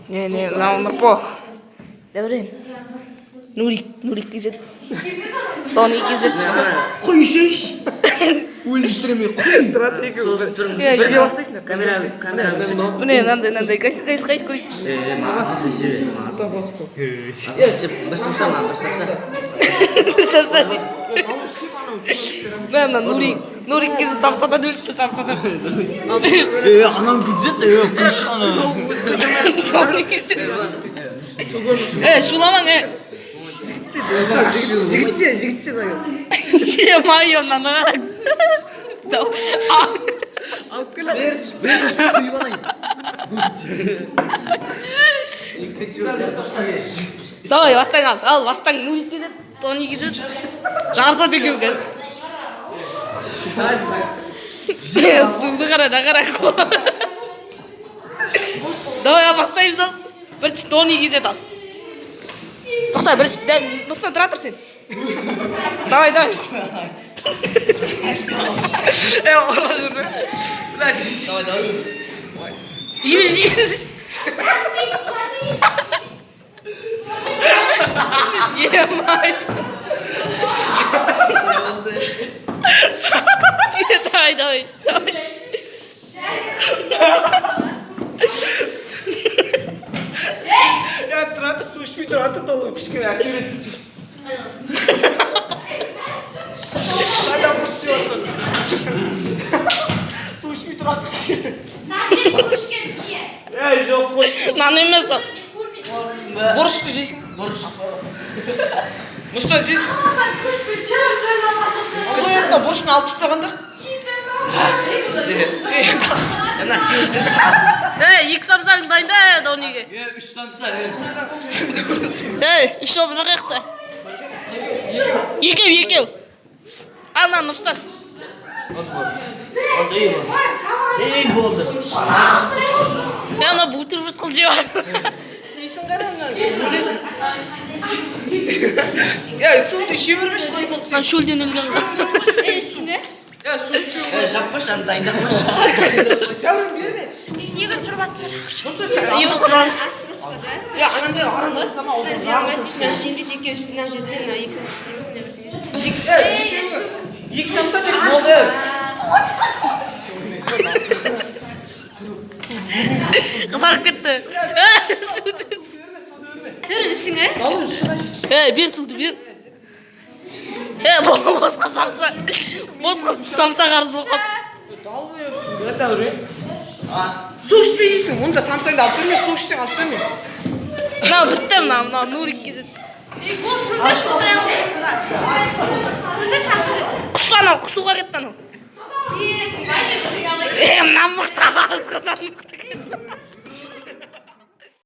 Не, не, мынау Нұрпо. Дәурен. Нурик, Нурик KZ. Тони KZ. Құй шеш. Өлімсіремей құй. Тұра тұр екеуі. Бірге бастайсыңдар. Камера, камера. Міне мынандай мынандай қайсы қайсы қайсы көрейік. Мағазы жібер. Бір самса ма, бір самса. Бір самса дейді. Мә, мына Нурик, Нурик KZ самсадан өліпті самсадан. Е, анам күлді, е, құйшы ана. Тони KZ. Е, шуламаң, е. Жігітше, жігітше зайым. Е, мынаны қараңыз. Алып кел. Бер, бер, құйып алайын. Давай, бастаң ал, ал, бастаң. Нурик KZ, Тони KZ. Жарысады екеуі қазір. Е, суды қара, да қара. Давай, ал, бастаймыз ал. Бірінші Тони KZ ал. Тоқта, бірінші, Нұрсұлтан, тұра тұр сен. Давай, давай. Е, ұрла жүрді. Бля, Давай, давай. Жібер, жібер. Емай. Давай, давай, давай. Я тұра тұр, су ішпей тұра тұр, долы кішкене әсер етсінші. Қайда бұрыш істеп жатыр? Су ішпей тұра тұр кішкене. Ей, жоқ, қой. Нан емес ол. Бұрышты жейсің. Бұрыш. Нұрсұлтан жейсің. Ой, мына бұрышын алып тастағандар. Мына сүйіздірші. Ей, екі самсаңды дайында, Дониге. Е, үш самса. Ей, үш самса қаяқта? Екеу, екеу. Ал мынаны Нұрсұлтан. Болды, ей болды. Ей болды. Е, ана бутерброд қылып жеп алды. Несін қара мына, сен өлесің. Ей, суды іше бермеші, той болды Мына сен. шөлден өлген ғой. Е, су ішпей. Е, жаппашы, аны дайындап қойшы. Дәурен берме. Неге түсіріп жатсыңдар? Нұрсұлтан сен Ютубқа саламыз. Е, анандай аранда жасама, ол Мынау жембет екеуі, мынау жетті, мынау екі сондай бірдеңе. Екі самса тек болды. Қызарып кетті. Е, суды. Дәурен іштің, ә? Ал шын аш. Е, бер суды, бер. Е, босқа самса. Босқа самса қарыз болып қалды. Долбоебсің, Дәурен. Су ішпей жейсің, онда самсаңды алып берме, су ішсең алып берме. Мынау бітті, мынау, мынау Нурик KZ. Құсты анау, құсуға кетті анау. Е, мына мықты қызар мықты екен.